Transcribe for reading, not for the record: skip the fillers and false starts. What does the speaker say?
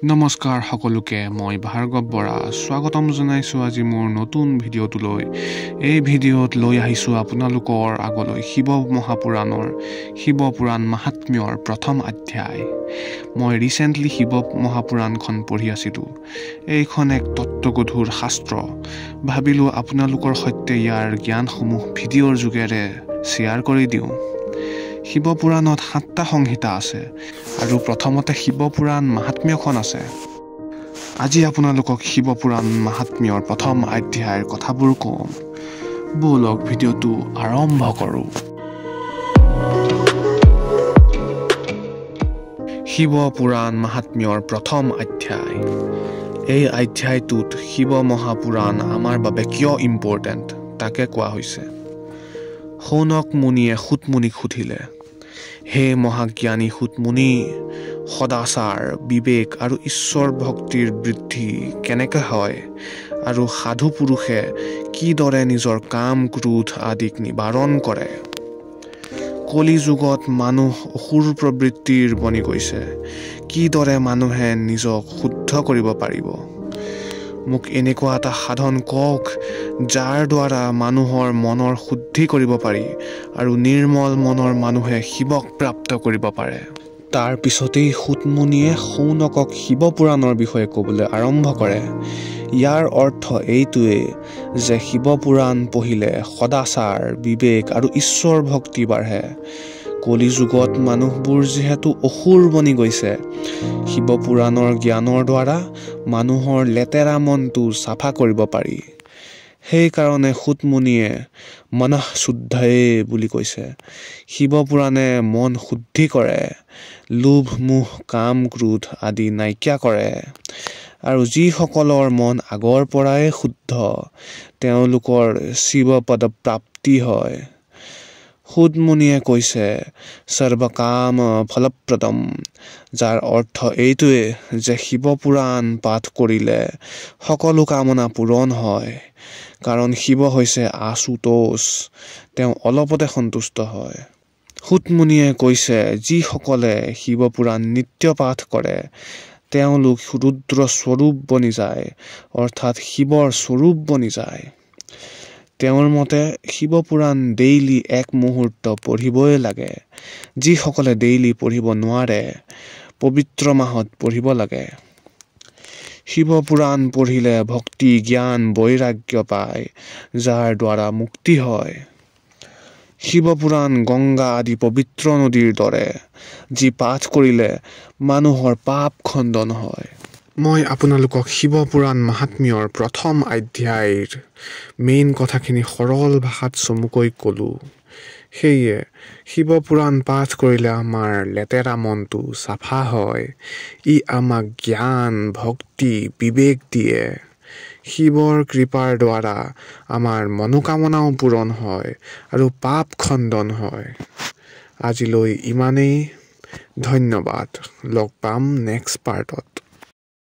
নমস্কাৰ সকলোকে, মই ভাৰ্গৱ বৰা স্বাগতম জনাইছোঁ আজি মোৰ নতুন ভিডিঅ'টোলৈ। এই ভিডিঅ'ত লৈ আহিছোঁ আপোনালোকৰ আগলৈ শিৱ মহাপুৰাণৰ শিৱপুৰাণ মাহাত্ম্যৰ প্ৰথম অধ্যায়। মই ৰিচেণ্টলি শিৱ মহাপুৰাণখন পঢ়ি আছিলোঁ। এইখন এক তত্ত্বগধুৰ শাস্ত্ৰ। ভাবিলোঁ আপোনালোকৰ সৈতে ইয়াৰ জ্ঞানসমূহ ভিডিঅ'ৰ যোগেৰে শ্বেয়াৰ কৰি দিওঁ। শিৱপুৰাণত 7টা সংহিতা আছে আৰু প্ৰথমতে শিৱপুৰাণ মাহাত্ম্যখন আছে। আজি আপোনালোকক শিৱপুৰাণ মাহাত্ম্যৰ প্ৰথম অধ্যায়ৰ কথাবোৰ কম। ব'লক ভিডিঅ'টো আৰম্ভ কৰোঁ। শিৱপুৰাণ মাহাত্ম্যৰ প্ৰথম অধ্যায়। এই অধ্যায়টোত শিৱ মহাপুৰাণ আমাৰ বাবে কিয় ইম্পৰ্টেণ্ট তাকে কোৱা হৈছে। সৌনক মুনিয়ে সূতমুনিক সুধিলে, হে মহাজ্ঞানী সূতমুনি, সদাচাৰ, বিবেক আৰু ঈশ্বৰ ভক্তিৰ বৃদ্ধি কেনেকৈ হয় আৰু সাধু পুৰুষে কিদৰে নিজৰ কাম, ক্ৰোধ আদিক নিবাৰণ কৰে? কলি যুগত মানুহ অসুৰ প্ৰবৃত্তিৰ বনি গৈছে। কিদৰে মানুহে নিজক শুদ্ধ কৰিব পাৰিব? মোক এনেকুৱা এটা সাধন কওক যাৰ দ্বাৰা মানুহৰ মনৰ শুদ্ধি কৰিব পাৰি আৰু নিৰ্মল মনৰ মানুহে শিৱক প্ৰাপ্ত কৰিব পাৰে। তাৰ পিছতেই সূতমুনিয়ে সৌনকক শিৱপুৰাণৰ বিষয়ে ক'বলৈ আৰম্ভ কৰে। ইয়াৰ অৰ্থ এইটোৱেই যে শিৱপুৰাণ পঢ়িলে সদাচাৰ, বিবেক আৰু ঈশ্বৰ ভক্তি বাঢ়ে। কলিযুগত মানুহবোৰ যিহেতু অসুৰ বনি গৈছে, শিৱপুৰাণৰ জ্ঞানৰ দ্বাৰা মানুহৰ লেতেৰা মনটো চাফা কৰিব পাৰি। সেইকাৰণে সূতমুনিয়ে মনঃ শুদ্ধয়ে বুলি কৈছে। শিৱপুৰাণে মন শুদ্ধি কৰে, লোভ, মোহ, কাম, ক্ৰোধ আদি নাইকিয়া কৰে আৰু যিসকলৰ মন আগৰ পৰাই শুদ্ধ তেওঁলোকৰ শিৱপদ প্ৰাপ্তি হয়। সূতমুনিয়ে কৈছে সৰ্বকাম ফলপ্ৰদম, যাৰ অৰ্থ এইটোৱে যে শিৱপুৰাণ পাঠ কৰিলে সকলো কামনা পূৰণ হয়। কাৰণ শিৱ হৈছে আশুতোষ, তেওঁ অলপতে সন্তুষ্ট হয়। সূতমুনিয়ে কৈছে যিসকলে শিৱপুৰাণ নিত্য পাঠ কৰে তেওঁলোক ৰুদ্ৰ স্বৰূপ বনি যায়, অৰ্থাৎ শিৱৰ স্বৰূপ বনি যায়। তেওঁৰ মতে শিৱপুৰাণ ডেইলি এক মুহূৰ্ত পঢ়িবই লাগে। যিসকলে ডেইলি পঢ়িব নোৱাৰে পবিত্ৰ মাহত পঢ়িব লাগে। শিৱপুৰাণ পঢ়িলে ভক্তি, জ্ঞান, বৈৰাগ্য পায়, যাৰ দ্বাৰা মুক্তি হয়। শিৱপুৰাণ গংগা আদি পবিত্ৰ নদীৰ দৰে, যি পাঠ কৰিলে মানুহৰ পাপ খণ্ডন হয়। মই আপোনালোকক শিৱপুৰাণ মাহাত্ম্যৰ প্ৰথম অধ্যায়ৰ মেইন কথাখিনি সৰল ভাষাত চমুকৈ ক'লোঁ। সেয়ে শিৱপুৰাণ পাঠ কৰিলে আমাৰ লেতেৰা মনটো চাফা হয়। ই আমাক জ্ঞান, ভক্তি, বিবেক দিয়ে। শিৱৰ কৃপাৰ দ্বাৰা আমাৰ মনোকামনাও পূৰণ হয় আৰু পাপ খণ্ডন হয়। আজিলৈ ইমানেই, ধন্যবাদ। লগ পাম নেক্সট পাৰ্টত।